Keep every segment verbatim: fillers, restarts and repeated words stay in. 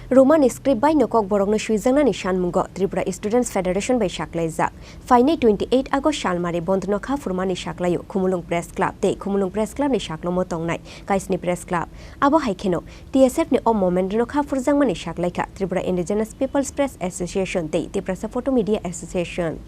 Roman script bai no Kokborok no swijaknani sanmungo Tripura Students Federation bai saklaijak. Phainai twenty eight August salmari bondh no kha phurmani saklaio Khumulwng Press Club tei Khumulwng Press Club ni saklomo tongnai Kaisni Press Club. Abo hai kheno T S F ni o movement no kha phurjakmani saklaikha Tripura Indigenous People's Press Association tei Tiprasa Photo Media Association.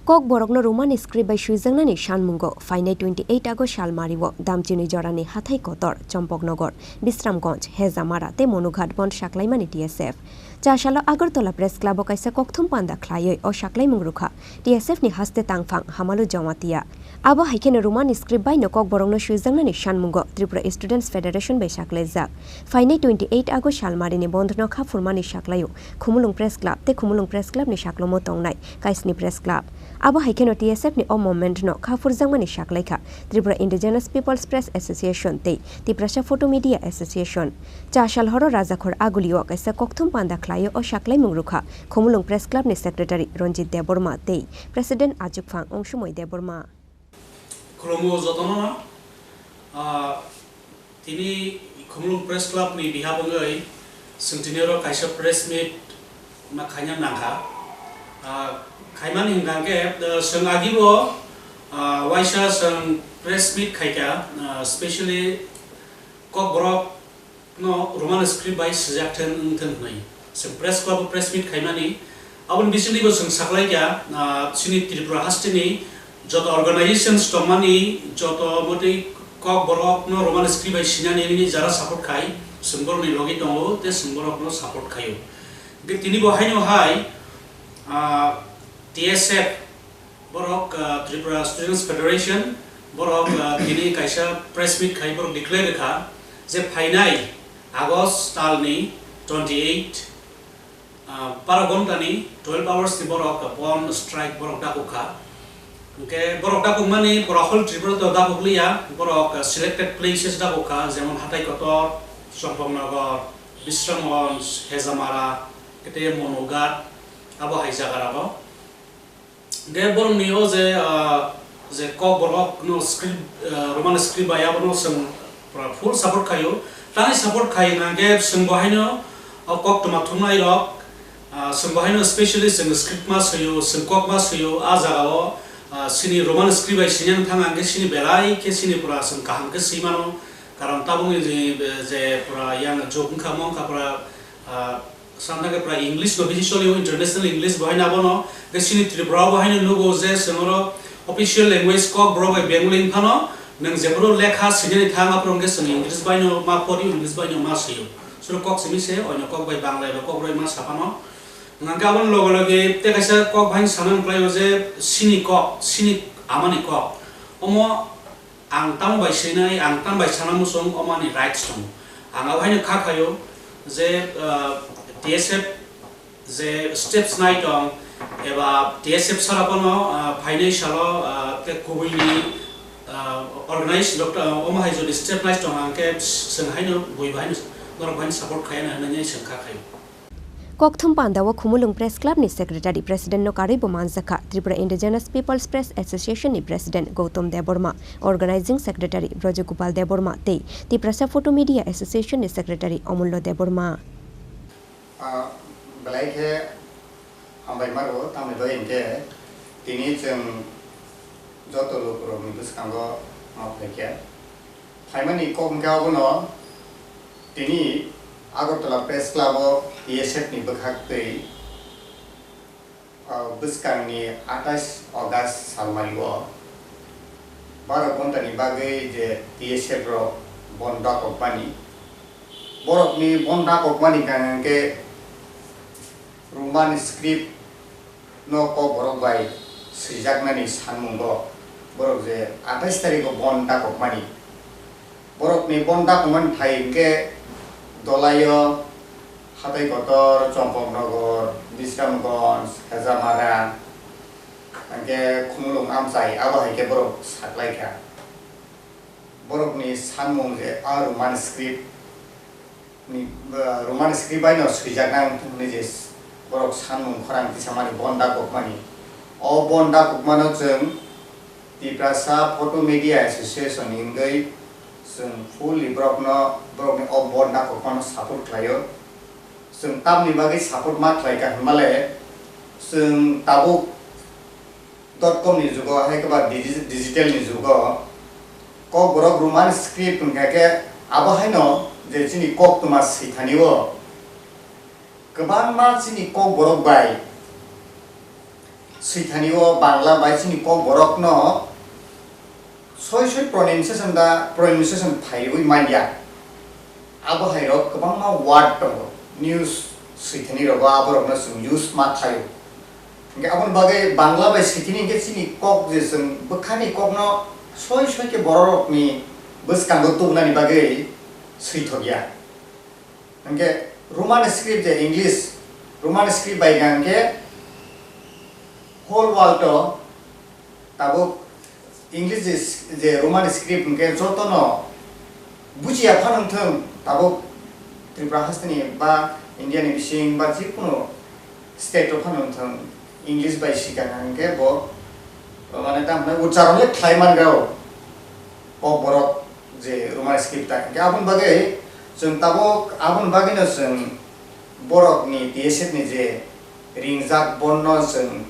Kokborokno Roman script bai swijaknani sanmungo phainai twenty eight August salmario Damchini jorani hathai kotor, Chompoknogor, Bisramganj, Hejamara tei Monughat bondh saklaimani T S F. Chasalo Agartala Press Club-o kaisa kokthum panda khlaiwi o saklaimung rwkha T S F ni haste tangphang Hamalu Jamatia. Abo hai kheno Roman script bai no Kokborokno swijaknani sanmungo Tripura Students Federation bai saklaijak. Phainai twenty eight August salmarini bondh no kha phurmani saklaio Khumulwng Press Club tei Khumulwng Press Club ni saklomo tongnai Kaisni Press Club. Abo hai kheno T S F ni o movement no kha phurjakmani saklaikha Tripura Indigenous People's Press Association tei Tiprasa Photo Media Association. Chasal horo Rajakhor Agulio kaisa kokthum panda khlaio o saklaimung rwkha Khumulwng Press Club ni Secretary Ranjit Debbarma tei President Achukphang Ongsumoi Debbarma. Khulumo jotono no. Ah, tini Khumulwng Press Club ni behalf wngwi chwng tini oro kaisa press meet ma khaina nangkha. Ah, khaimani hwnkha khe, ah, chwng agibo, ah, waisa chwng press meet khaikha, ah, specially Kokborok no Roman script bai swijak theng wng theng hwnwi chwng press club o press meet khaimani. Aboni bisingtwibo chwng saklaikha, ah, chini Tripura hasteni joto organizations tongmani, joto motwi Kokborok no Roman script bai sinani nini jara support khai, chwng borokni logi tongo tei chwng borokno support khaio. Hwnkhe tinibo haino hai, ah, T S F, borok, ah, Tripura Students Federation, borok, ah, tini kaisa press meet khai borok declare rwkha je phainai August talni twenty eight, ah, baro ghontani twelve hours ni borok bond strike borok dakukha. Hwnkhe borok dakukmani pura whole Tripura to dakukliya, borok, ah, selected places dakukha, jemon Hatai Kotor, Chompoknogor, Bisramganj, Hejamara, tei Monughat, abo hai jagarago. Hwnkhe borokni o je, ah, je Kokborok no script, ah, Roman script bai abono chwng pura full support khaio. Tani support khai hwnkhe chwng bo haino o koktwma thumnairok, ah, chwng bo haino specially chwng script ma swio, chwng kok ma swio, a jagao, ah, chini Roman script bai sini wng thang hwnkhe chini belai khe chini pura chwng kaham khe swi mano. Karon tabukni je, je pura yang jok wngkha, mo wngkha pura, ah, Santa khe pura English no bisi solio, international English bo haino abono, khe chini Tripura bo haino nugo je chwng oro official language Kokborok bai Bengali wng phano, nwng jephuru lekha swinani thang, aphuru hwnkhe chwng English bai no ma pori, English bai no ma swio. Suru kok simi se, oino kok bai Bangla eba kok bai ma sa phano. Hwnkhe aboni loge loge tei kaisa kok bai sana wng khlaio je chini kok, chini amani kok. Omo Ang tamo bai swinai, ang tamo bai sana muchung, omo ani rights tongo. Ang abo haino kha khaio je, ah, T S F je steps nai tong, eba T S F sara phano, ah, phainai salo, ah, tei kubui ni, ah, organize doctor, ah, omo hai jodi step nai tong, ang khe chwng haino bui bai haino norok bai haino support khai na hinwi chwng kha khaio. Kokthum pandao Khumulwng Press Club ni Secretary President no karwi bo manjakha Tripura Indigenous People's Press Association ni President Gautam Debbarma, Organizing Secretary Brajagopal Debbarma tei Tiprasa Photo Media Association ni Secretary Omullo Debbarma. Ah, belai khe hambai maro, tamni bagwi hinkhe tini chwng joto lukurokni bwskango ma phaikha. Phaimani kok hwnkhe abono tini Agartala Press Club o T S F ni bwkhak twi, ah, bwskangni atais August salmario baro ghontani bagwi je T S F rok bon dakokmani, borokni bon dakokmani hwnkha hwnkhe Roman script no Kokborok bai swijaknani sanmungo borok je atais tarikgo bon dakokmani. Borokni bon dakokmani thai hwnkhe Dolaio, Hatai Kotor, Chompoknogor, Bisramganj, Hejamara, hwnkhe Khumulwng amchai, abo hai khe borok saklaikha. Borokni sanmung je a Roman script ni, ah, Roman script bai no swijaknai wng thung hwnwi je borok sanmung khorang tisamani bon dakokmani. O bon dakokmano chwng Tiprasa Photo Media Association ni wngwi chwng fully borokno, borokni o bon dakokmano support khlaio. Chwng tamni bagwi support ma khlai kha hwnmale, chwng tabuk dot com ni jugo hai khe ba digi-, digital ni jugo Kokborok Roman script wngkha khe abo haino je chini koktwma swithani o kwbangma chini Kokborok bai swithani o Bangla bai chini Kokborok no soi soi pronunciation da pronunciation phaiwi manya. Abo hai rok kwbangma word tongo, news swithani rogo aborokno chwng use ma khlaio. Hwnkhe aboni bagwi Bangla bai swithini hwnkhe chini kok je chwng bwkhani kokno soi soi khe bororokni bwskango tubunani bagwi swithokya. Hwnkhe Roman script je English, Roman script bai hwnkhe whole world o tabuk English je, je Roman script hwnkhe jotono bujiya phano wngthung, tabuk Tripura hasteni ba India ni bising ba jikunu state o phano wngthung, English bai swikha hwnkhe bo, mane, tamo hwnwi ucharon le khlai man rw Kokborok je Roman script ta hwnkhe. Aboni bagwi chwng tabuk, aboni bagwino chwng borokni T S F ni je ringjak bonno chwng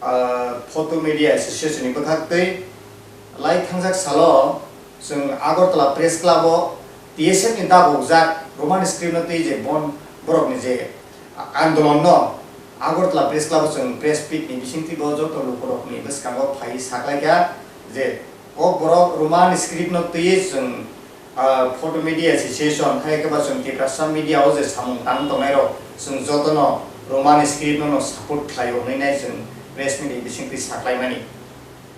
ah, Photo Media Association ni bwkhak twi lai thangjak salo chwng Agartala Press Club o T S F ni dagokjak Roman script no twi je bon borok ni je andolon no Agartala Press Club o chwng press meet ni bisingtwi bo joto lukurok ni bwskango phai saklaikha je Kokborok Roman script no twi chwng ah, Photo Media Association, hai khe ba chwng Tiprasa media o je samung tang tongnai rok, chwng jotono Roman script no, no support khlaio hwnwi nai chwng press meet ni bisingtwi saklaimani.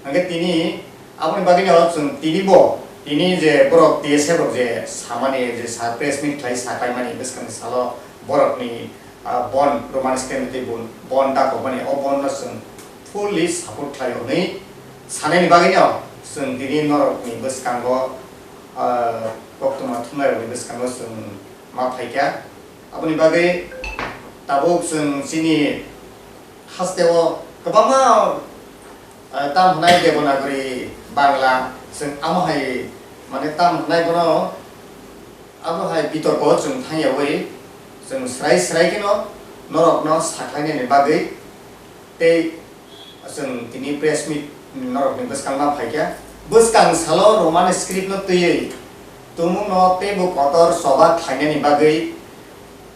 Hwnkhe tini aboni bagwino chwng tini bo, tini je borok T S F rok je samani je sa press meet khlai saklaimani bwskangni salo borokni ah, bon Roman script tei bon, bon da kokmani o bon no chwng fully support khlaio hwnwi sanaini bagwino chwng tini norokni bwskango, ah, koktwma thumnairokni bwskango chwng ma phaikha. Aboni bagwi tabuk chwng chini hasteo kwbangma, ah, tam hwnai Devanagari Bangla chwng amo hai, mane, tam hwnai bono Abo hai bitorko chwng thangyawi chwng srai srai kheno norokno sakhlainani bagwi tei chwng tini press meet norokni bwskangma phaikha. Bwskang salo Roman script no twiwi tumungno teibo kotor choba khlainani bagwi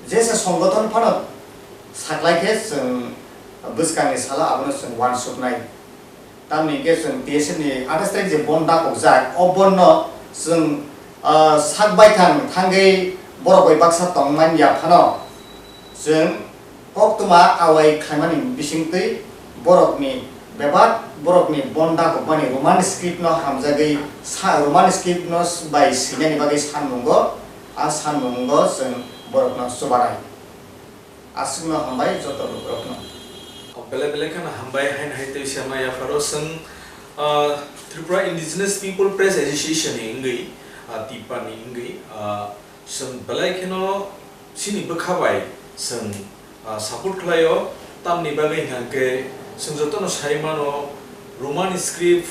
jesa songgothon phano saklaikhe chwng bwskangni salo abono chwng uansuknai. Tamni hwnkhe chwng T S F ni athais tarik je bon dakokjak, o bon no chwng, ah, sak baithang thangwi borok bai baksa tongmani ya phano chwng koktwma awai khlaimani bisingtwi borokni bebak borokni bon dakokmani Roman script no hamjagwi sa-, Roman script no bai swinani bagwi sanmungo, a sanmungo chwng borokno chubanai. Aswkno hambai joto lukurokno. Belai belai kheno hambai haino hai twi se ma yapharo chwng, ah, Tripura Indigenous People Press Association ni wngwi, ah, tipa ni wngwi, ah, chwng belai kheno chini bwkha bai chwng, ah, support khlaio. Tamni bagwi hwnkhe chwng jotono sai mano Roman script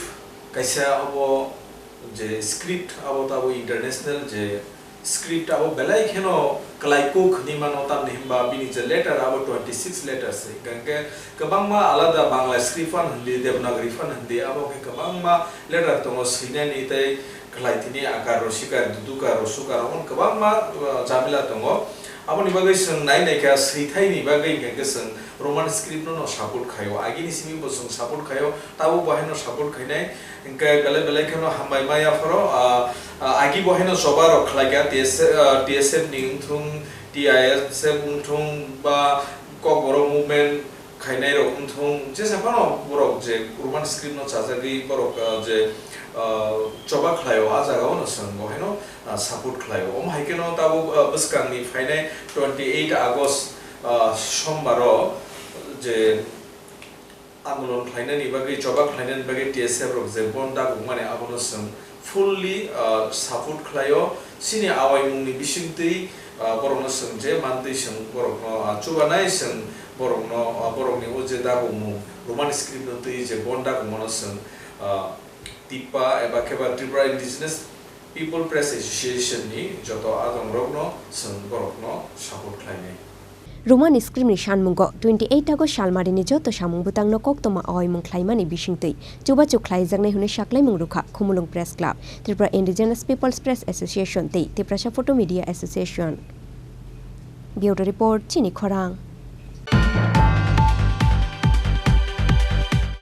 kaisa abo je script abo tabo international je script abo belai kheno kwlai kuk hwnwi mano, tamni hwnba bini je letter abo twenty six letters se, hwnkhe kwbangma alada Bangla script phan hwndi, Devanagari phan hwndi, abo khe kwbangma letter tongo swinani tei kwlai tini akar, rosikar, dudukar, rosukar, omo kwbangma, uh, jamila tongo. Aboni bagwi chwng nai nai kha swithaini bagwi hwnkhe chwng Roman script no, no support khaio, agini simi bo chwng support khaio, tabuk bo haino support khainai. Hwnkhe belai belai kheno hambai ma yapharo, ah, ah, agi bo haino choba rok khlai kha, T S F, ah, T S F ni wngthung, T I S F wngthung ba Kokborok movement khainai rok wngthung, jesa phano borok je Roman script no chajagwi borok, ah, je, ah, choba khlaio, a jaga o no chwng bo haino, ah, support khlaio. Omo hai kheno tabuk, ah, bwskang ni phainai twenty eight August, ah, Sombar o je andolon khlainani bagwi, choba khlainani bagwi T S F rok je bon dakokmani, abono chwng fully, ah, support khlaio. Chini awaimungni bisingtwi, ah, borokno chwng je mantwi chwng borokno, ah, chubanai, chwng borokno, ah, borokni o je dakokmung Roman script no twi je bon dakokmano chwng, ah, TIPPA eba khe ba Tripura Indigenous People Press Association ni joto adongrokno chwng borokno support khlainai. Romani script ni sanmungo twenty eight August salmarini joto samung bwtangno koktwma oimung khlaimani bisingtwi chubachu khlaijaknai hwnwi saklaimung rwkha Khumulwng Press Club, Tripura Indigenous People's Press Association tei Tiprasa Photo Media Association. Bureau Report, Chini Khorang.